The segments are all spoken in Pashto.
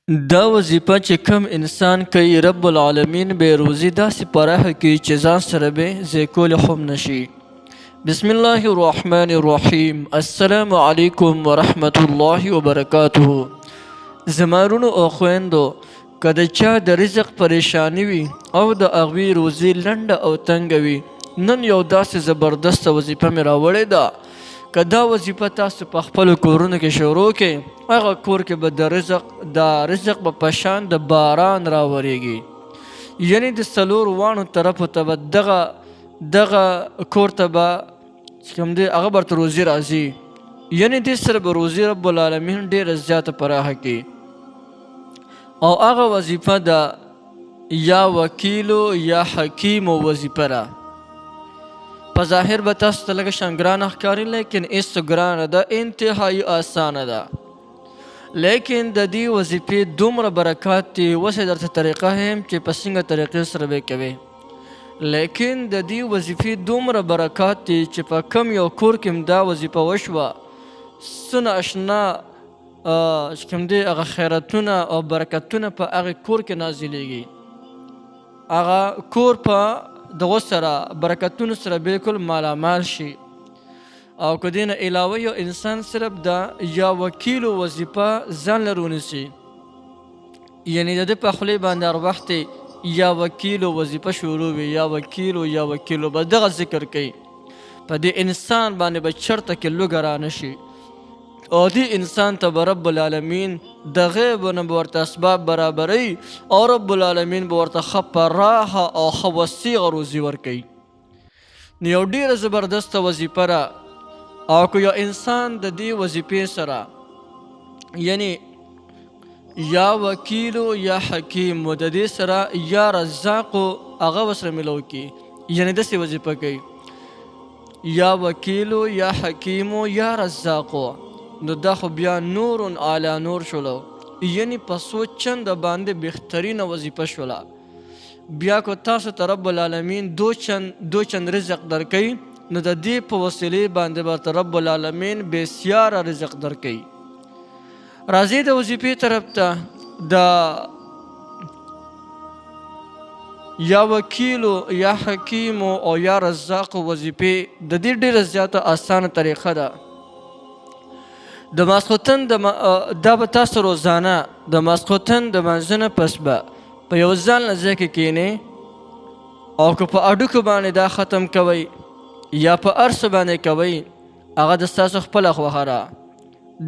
دا وظیفه چې کوم انسان کوي، رب العالمین به روزي داسې پراخه کړي چې ځان سره به ځای کولی هم نشي. بسم الله الرحمن الرحیم. السلام علیکم ورحمت الله وبرکاته. زما وروڼو او خویندو، که د چا د رزق پریشانی وي او د هغوی روزي لنډه او تنګه وي، نن یو داسې زبردسته وظیفه مې راوړې ده. که دا وظیفه تاسو په خپلو کورونو کې شروع کړئ، هغه کور کې به د رزق دا رزق به په شان د باران راورېږي، یعنی د څلور واڼو طرفو ته به دغه دغه کور ته به چې کوم دی هغه به ورته روزي راځي، یعنی دې سره به روزي رب العالمین ډېره زیاته پراخه کړي. او هغه وظیفه ده یا وکیلو یا حکیمو وظیفه ده. په ظاهر به تاسو ته لږه شان ګرانه ښکاري، لیکن هېڅ ګرانه ده، انتهایی اسانه ده. لیکن د دې وظیفې دومره برکات دي، اوس یې درته طریقه هم چې په څنګه طریقې سره به یې کوې. لیکن د دې وظیفې دومره برکات دي چې په کم یو کور کې هم دا وظیفه وشوه، څه نا اشنا چې کوم دی هغه خیراتونه او برکتونه په هغې کور کې نازلېږي. هغه کور په دغو سره برکتونو سره بالکل مالامال شي. او که دې نه علاوه یو انسان صرف د یا وکیلو وظیفه ځان لره ونیسي، یعنی د ده په خولې باندې هر وخت یا وکیلو وظیفه شروع وي، یا وکیلو یا وکیلو به دغه ذکر کوي، په دې انسان باندې به چرته کې لوږه رانه شي، او دې انسان ته به رب العالمین د غیب نه به ورته اسباب برابروي، او رب العالمین به ورته ښه پراخه او ښه وسیغه روزي ورکوي. نو یو ډېره زبردسته وظیفه ده. او که یو انسان د دې وظیفې سره، یعنی یا وکیلو یا حکیم و د دې سره یا رزاق هغه ورسره ملو کړي، یعنی داسې وظیفه کوي یا وکیلو یا حکیمو یا رزاقو، نو دا خو بیا نور علی نور شولو، یعنی په څو چنده باندې بهترینه وظیفه شوله. بیا که تاسو ته رب العالمین دو چند رزق درکوي، نو د دې په وسیلې باندې به ورته رب العالمین بېسیاره رزق درکوي. راځئ د وظیفې طرف ته. د یا وکیلو یا حکیمو او یا رزاقو وظیفې د دې ډېره زیاته اسانه طریقه ده. د ماسخوتن د دا به تاسو روزانه د ماسخوتن د مانځه نه پس به په یو ځان له ځای کې کینې، او که په اډوکو باندې دا ختم کوئ یا په هر څه باندې کوئ، هغه د ستاسو خپله خوښه ده.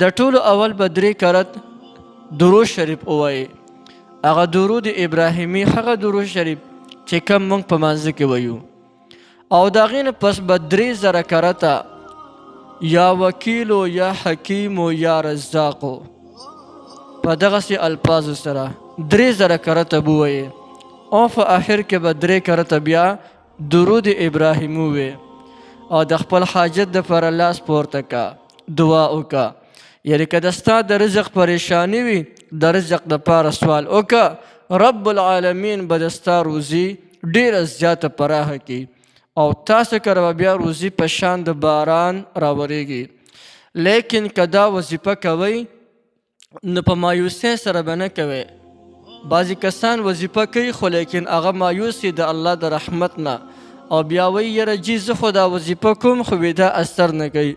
د ټولو اول به درې کرت درود شریف ووایئ، هغه درود ابراهیمي، هغه درود شریف چې کم موږ په مانځه کې وایو. او د هغې نه پس به 3000 کرته یا وکیلو یا حکیمو یا رزاقو په دغسې الفاظو سره 3000 کرته به ووایې، او په آخر کې به درې کرته بیا درود ابراهیم ووایې، او د خپل حاجت دپاره لاس پورته که، دعا وکړه. یعنی که د ستا د رزق پریشانی وي، د رزق دپاره سوال وکړه، رب العالمین به د ستا روزي ډېره زیاته پراخه کړي، او تاسو کره به بیا روزي په شان د باران راورېږي. لیکن که دا وظیفه کوئ نو په مایوسۍ سره به نه کوئ. بعضې کسان وظیفه کوي خو لیکن هغه مایوس د الله د رحمت نه، او بیا وایي یاره جي زه خو دا وظیفه کوم خو وی دا اثر نه کوي.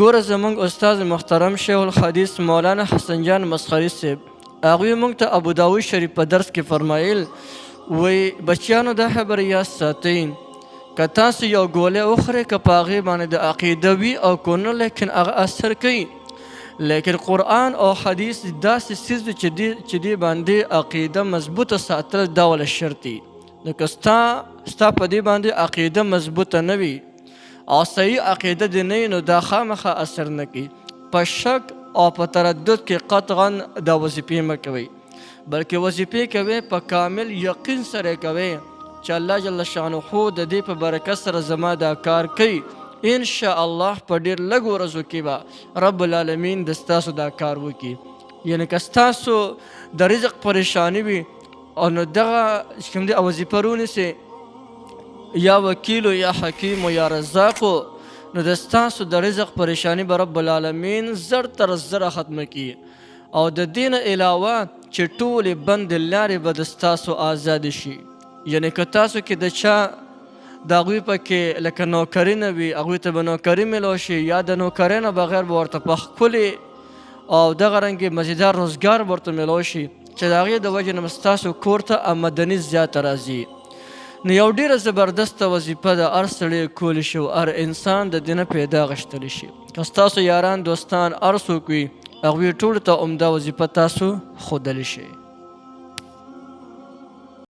ګوره زموږ استاد محترم شیخ الحدیث مولانا حسن جان مسخري صاحب هغوی موږ ته ابو داود شریف په درس کې فرمایل، وایي بچیانو دا خبره یاد ساتئ، که تاسو یو ګولی وخورئ که په هغې باندې د عقیده وي او که نه، لیکن هغه اثر کوي. لیکن قرآن او حدیث داسې څیز دی چې دې باندې عقیده مضبوطه ساتل دا وله شرط دي. نو که ستا په دې باندې عقیده مضبوطه نه وي او صحیح عقیده دې نه وي، نو دا خامخا اثر نه کوي. په شک او په تردد کې قطعا دا وظیفې مه کوئ، بلکې وظیفې کوئ په کامل یقین سره کوئ چې الله جل شانه د دې په برکت سره زما دا کار کوي، ان شاء الله په ډېر لږ ورځو کې به رب العالمین د ستاسو دا کار وکړي. یعنی که ستاسو د رزق پریشانی وي او نو دغه چې کوم دی وظیفه رونیسئ یا وکیلو یا حکیمو یا رزاقو، نو د ستاسو د رزق پریشانی به رب العالمین زر تر زره ختمه کړي. او د دې نه علاوه چې ټولې بندې لارې به د ستاسو آزادې شي. یعنې که تاسو کې د چا د هغوی پکې لکه نوکري نه وي، هغوی ته به نوکري میلو شي، یا د نوکرۍ نه بغیر به ورته په ښکلې او دغه رنګې مزیدار روزګار به ورته میلو شي چې د هغې د وجې نه به ستاسو کور ته آمدني زیاته راځي. نو یو ډېره زبردسته وظیفه ده، هر سړی یې کولی شي او هر انسان د دې نه پیدا غښتلی شي. که ستاسو یاران دوستان هر څوک وي، هغوی ټولو ته عمده وظیفه تاسو ښودلی شئ.